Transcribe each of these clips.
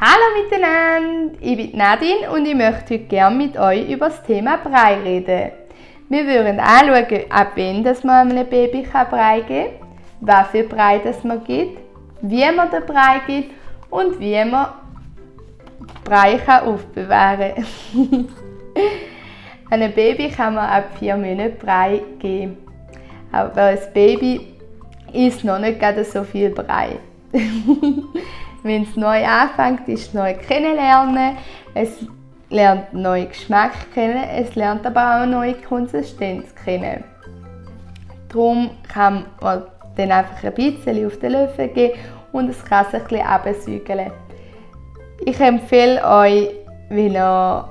Hallo miteinander, ich bin Nadine und ich möchte heute gerne mit euch über das Thema Brei reden. Wir würden anschauen, ab wann man einem Baby Brei geben kann, was für Brei man gibt, wie man den Brei gibt und wie man Brei aufbewahren kann. Einem Baby kann man ab 4 Monaten Brei geben. Aber ein Baby isst noch nicht so viel Brei. Wenn es neu anfängt, ist es neu kennenlernen, es lernt neuen Geschmack kennen, es lernt aber auch eine neue Konsistenz kennen. Darum kann man dann einfach ein bisschen auf den Löffel geben und es kann sich ein bisschen runtersäugeln. Ich empfehle euch, wenn ihr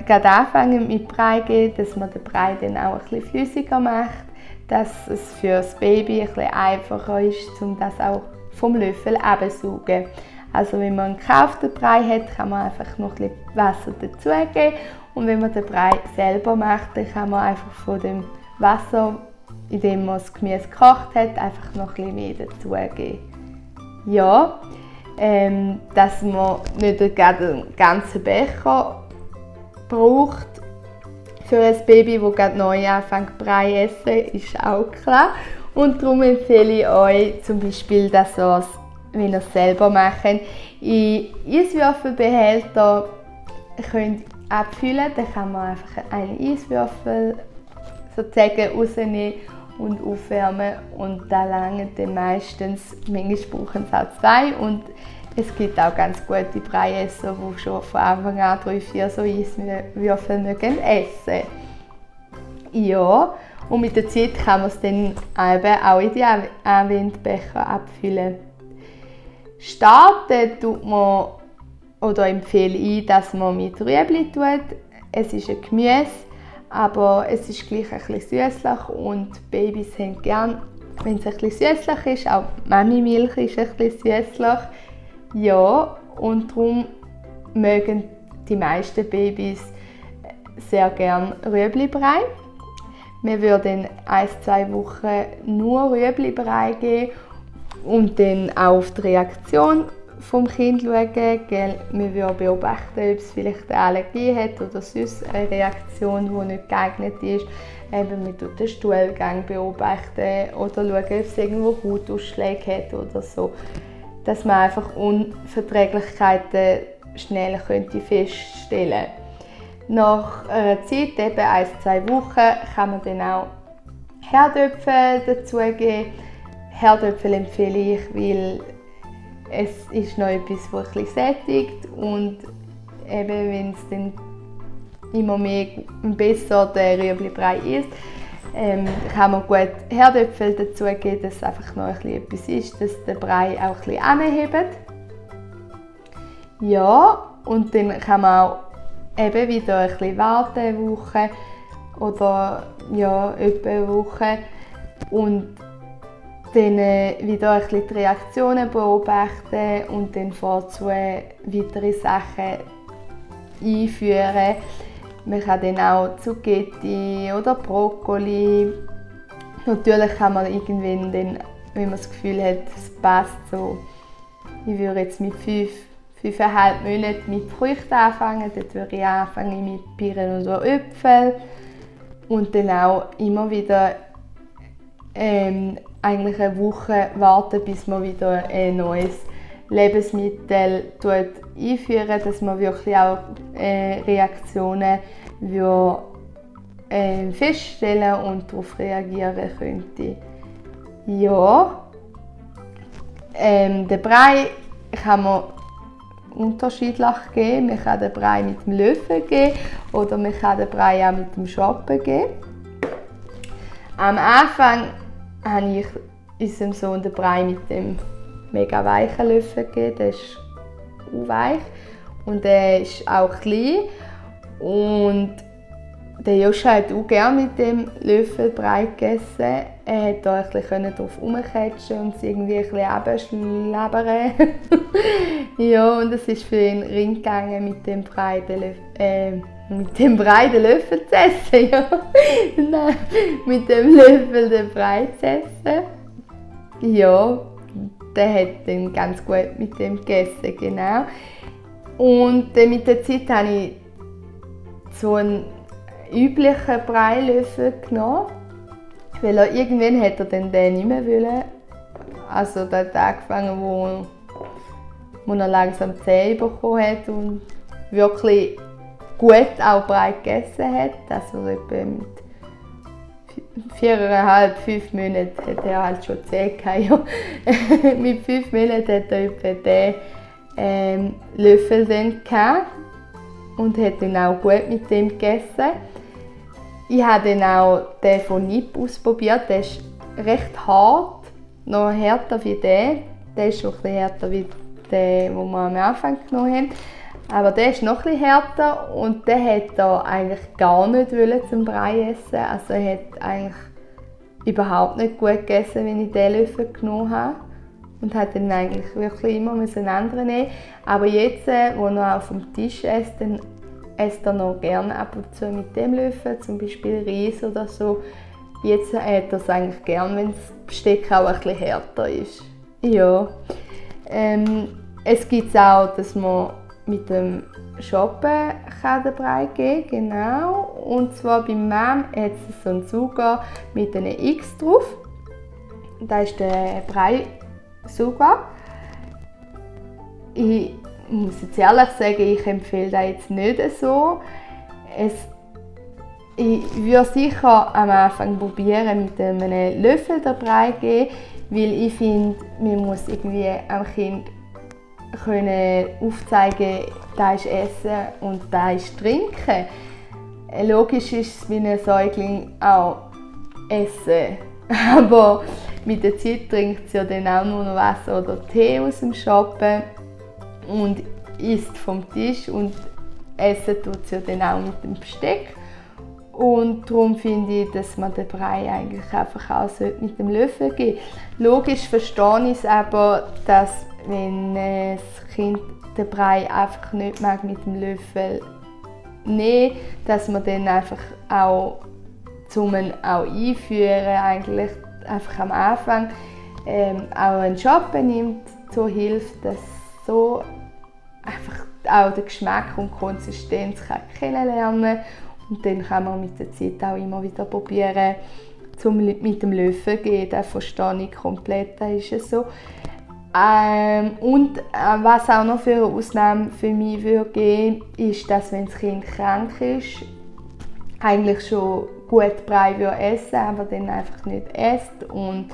gerade anfangen mit Brei geben, dass man den Brei dann auch ein bisschen flüssiger macht, dass es für das Baby ein bisschen einfacher ist, um das auch vom Löffel abzusaugen. Also wenn man einen gekauften Brei hat, kann man einfach noch ein bisschen Wasser dazugeben. Und wenn man den Brei selber macht, dann kann man einfach von dem Wasser, in dem man das Gemüse gekocht hat, einfach noch ein bisschen mehr dazugeben. Ja, dass man nicht einen ganzen Becher braucht für ein Baby, das gerade neu anfängt Brei zu essen, ist auch klar. Und darum empfehle ich euch zum Beispiel, dass ihr es, wenn ihr es selber macht, in Eiswürfelbehälter könnt abfüllen. Dann kann man einfach einen Eiswürfel sozusagen rausnehmen und aufwärmen. Und das reicht dann meistens. Manchmal brauchen es auch 2. Und es gibt auch ganz gute Breiesser, die schon von Anfang an 3-4 so Eiswürfel essen. Ja. Und mit der Zeit kann man es dann auch in die Anwendbecher abfüllen. Starten tut man, oder empfehle ich, dass man mit Rüebli tut. Es ist ein Gemüse, aber es ist gleich ein bisschen süßlich und Babys haben gerne, wenn es ein bisschen süßlich ist. Auch Mami-Milch ist ein bisschen süßlich. Ja, und darum mögen die meisten Babys sehr gerne Rüebli-Brei. Wir würden 1-2 Wochen nur Rüebli-Brei geben und dann auch auf die Reaktion des Kindes schauen. Wir würden beobachten, ob es vielleicht eine Allergie hat oder sonst eine Reaktion, die nicht geeignet ist. Man tut den Stuhlgang beobachten oder schauen, ob es irgendwo Hautausschläge hat oder so. Dass man einfach Unverträglichkeiten schnell feststellen könnte. Nach einer Zeit, eben 1-2 Wochen, kann man dann auch Herdöpfel dazugeben. Herdöpfel empfehle ich, weil es ist noch etwas, das ein bisschen sättigt und eben, wenn es dann immer mehr und besser den Rüebli-Brei ist, kann man gut Herdöpfel dazugeben, dass es einfach noch etwas ist, dass der Brei auch ein bisschen anhebt. Ja, und dann kann man auch eben wieder ein bisschen warten, eine Woche oder ja, etwa eine Woche und dann wieder ein bisschen die Reaktionen beobachten und dann vorzu weitere Sachen einführen. Man kann dann auch Zucchetti oder Brokkoli. Natürlich kann man irgendwann, dann, wenn man das Gefühl hat, es passt so. Ich würde jetzt mit 5,5 Monaten mit Früchten anfangen. Dort würde ich anfangen mit Birnen oder Äpfeln. Und dann auch immer wieder eigentlich eine Woche warten, bis man wieder ein neues Lebensmittel einführen, dass man wirklich auch Reaktionen feststellen und darauf reagieren könnte. Ja, den Brei kann man unterschiedlich geben. Man kann den Brei mit dem Löffel geben oder man kann den Brei auch mit dem Schoppen geben. Am Anfang habe ich unserem Sohn den Brei mit dem mega weichen Löffel gegeben. Der ist weich und der ist auch klein. Und der Joscha hat auch gerne mit dem Löffel Brei gegessen. Er konnte da ein bisschen drauf herumkatschen und es irgendwie ein bisschen runterschlabbern. Ja, und es ist für ihn reingegangen, mit dem Brei den Löffel zu essen. Ja. Nein, mit dem Löffel den Brei zu essen. Ja, der hat dann ganz gut mit dem gegessen, genau. Und dann mit der Zeit habe ich so einen üblichen Breilöffel genommen, weil irgendwann hat er dann den nicht mehr wollen. Also der hat angefangen, wo er langsam Zähne bekommen hat und wirklich gut auch Brei gegessen hat. Also etwa mit 4,5, 5 Monaten hat er halt schon Zähne gehabt. Mit 5 Monaten hat er etwa den Löffel dann gehabt und hat dann auch gut mit dem gegessen. Ich habe dann auch den von Nipp ausprobiert. Der ist recht hart, noch härter wie der. Der ist schon ein bisschen härter wie der, den wir am Anfang genommen haben. Aber der ist noch etwas härter und der hat er eigentlich gar nicht zum Brei essen. Also er hat eigentlich überhaupt nicht gut gegessen, wenn ich diesen Löffel genommen habe. Und hat dann eigentlich wirklich immer einen anderen nehmen. Aber jetzt, wo er auf dem Tisch isst, dann isst er noch gerne ab und zu mit dem Löffel, zum Beispiel Reis oder so. Jetzt hat er es eigentlich gerne, wenn das Besteck auch ein bisschen härter ist. Ja. Es gibt auch, dass man mit dem Shoppen den Brei geben kann, genau. Und zwar bei Mom hat es so einen Sugar mit einem X drauf. Das ist der Brei-Sugar. Ich muss jetzt ehrlich sagen, ich empfehle das jetzt nicht so. Ich würde sicher am Anfang probieren, mit einem Löffel den Brei zu geben, weil ich finde, man muss irgendwie am Kind aufzeigen, das ist Essen und das ist Trinken. Logisch ist es bei einem Säugling auch Essen, aber mit der Zeit trinkt sie ja dann auch nur noch Wasser oder Tee aus dem Shoppen und isst vom Tisch und essen tut sie ja dann auch mit dem Besteck. Und darum finde ich, dass man den Brei eigentlich einfach auch mit dem Löffel geben sollte. Logisch verstehe ich es aber, dass wenn das Kind den Brei einfach nicht mag mit dem Löffel nehmen, dass man dann einfach auch zum auch einführen, eigentlich einfach am Anfang auch einen Shoppen nimmt zur Hilfe, dass so einfach auch den Geschmack und die Konsistenz kennenlernen kann. Und dann kann man mit der Zeit auch immer wieder probieren, mit dem Löffel zu gehen. Das verstehe ich komplett, das ist es so. Und was auch noch für eine Ausnahme für mich würde geben, ist, dass wenn das Kind krank ist, eigentlich schon gut Brei essen, aber dann einfach nicht isst und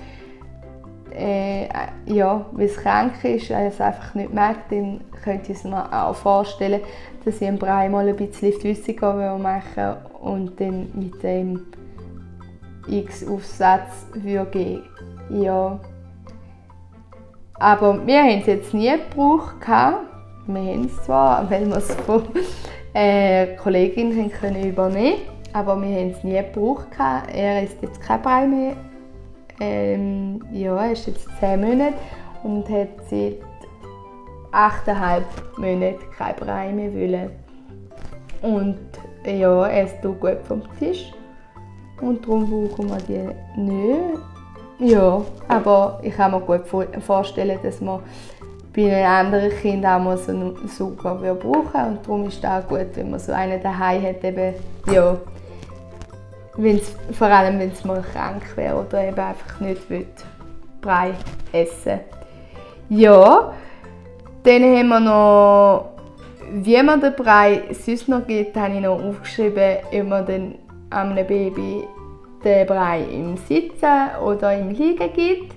ja, weil es krank ist, es einfach nicht mag, dann könnte ich es mir auch vorstellen, dass ich den Brei mal ein bisschen flüssiger machen und dann mit dem X-Aufsatz geben. Ja. Aber wir haben es jetzt nie gebraucht. Wir haben es zwar, weil wir es von Kolleginnen übernehmen können, aber wir haben es nie gebraucht. Er isst jetzt kein Brei mehr. Ja, er ist jetzt 10 Monate und hat seit 8,5 Monaten kein Brei mehr wollen. Und ja, er isst gut vom Tisch und darum brauchen wir die nicht. Ja, aber ich kann mir gut vorstellen, dass man bei einem anderen Kind auch mal so einen Sugar brauchen und darum ist es auch gut, wenn man so einen daheim hat, eben, ja, vor allem wenn es mal krank wäre oder eben einfach nicht Brei essen will. Ja, dann haben wir noch, wie man den Brei sonst noch gibt, habe ich noch aufgeschrieben, ob man dann einem Baby den Brei im Sitzen oder im Liegen gibt.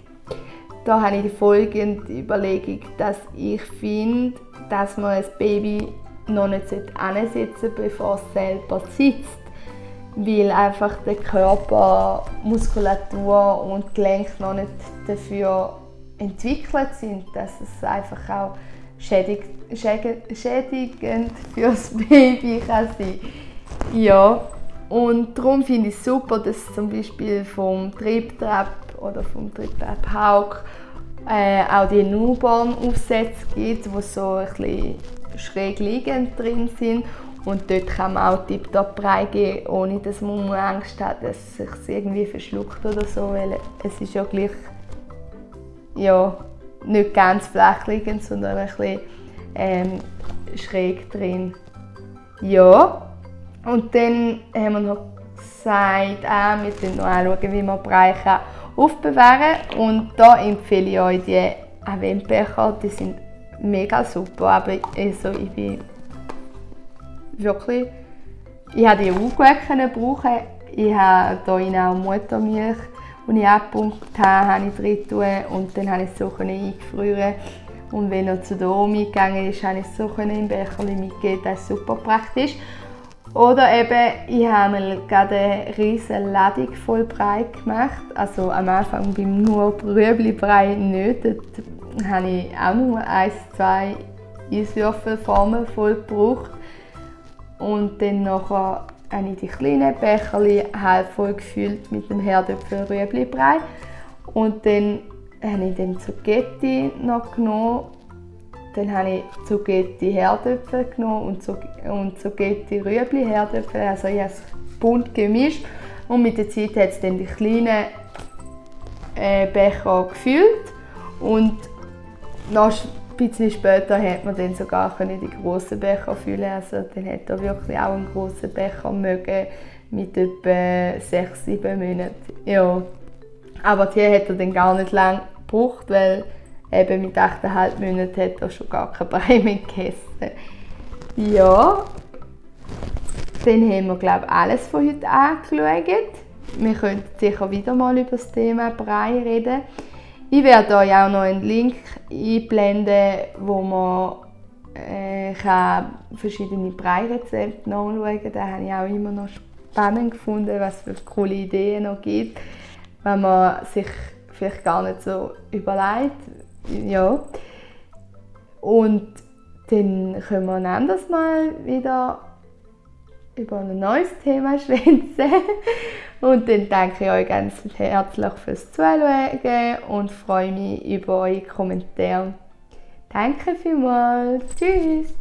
Da habe ich die folgende Überlegung, dass ich finde, dass man ein Baby noch nicht hinsetzen sollte, bevor es selber sitzt. Weil einfach der Körper, Muskulatur und Gelenke noch nicht dafür entwickelt sind, dass es einfach auch schädigend für das Baby kann sein. Ja, und darum finde ich es super, dass es zum Beispiel vom Trip-Trap oder vom Trip-Trap Hauk auch die Newborn-Aufsätze gibt, die so ein bisschen schräg liegend drin sind. Und dort kann man auch tiptop Brei geben, ohne dass man Angst hat, dass es sich irgendwie verschluckt oder so, weil es ist ja gleich, ja, nicht ganz flach liegend, sondern ein bisschen schräg drin. Ja, und dann haben wir noch gesagt, wir können noch anschauen, wie man Brei aufbewahren kann. Und da empfehle ich euch die Aventbecher, die sind mega super, aber also ich bin wirklich, ich habe die auch gut brauchen. Ich habe hier auch Muttermilch, die ich abgepumpt habe ich drin getan und dann habe ich es so eingefrieren. Und wenn er zu der Omi gegangen ist, habe ich es so im Becher mitgegeben, das ist super praktisch. Oder eben, ich habe mir gerade eine riesige Ladung voll Brei gemacht. Also am Anfang beim nur Rüebli-Brei nicht. Dort habe ich auch nur 1-2 Eiswürfelformen voll gebraucht. Und dann nachher habe ich die kleinen Becherchen halb voll gefüllt mit dem Herdöpfel-Rüebli-Brei. Und dann habe ich den Zucchetti noch genommen. Dann habe ich Zucchetti Herdöpfel genommen und Zucchetti Rüebli Herdöpfel. Also ich habe es bunt gemischt. Und mit der Zeit hat es dann die kleinen Becher gefüllt. Und noch ein bisschen später hat man dann sogar die grossen Becher füllen. Also dann hat er wirklich auch einen grossen Becher mögen mit etwa 6-7 Monaten. Ja. Aber die hat er dann gar nicht lange gebraucht, weil eben mit 8,5 Monaten hat er schon gar kein Brei mehr gegessen. Ja, dann haben wir, glaube ich, alles von heute angeschaut. Wir können sicher wieder mal über das Thema Brei reden. Ich werde euch auch noch einen Link einblenden, wo man verschiedene Breirezepte nachschauen kann. Da habe ich auch immer noch spannend gefunden, was für coole Ideen noch gibt, wenn man sich vielleicht gar nicht so überlegt. Ja. Und dann können wir ein anderes Mal wieder über ein neues Thema schwätzen. Und dann danke ich euch ganz herzlich fürs Zuschauen und freue mich über eure Kommentare. Danke vielmals. Tschüss.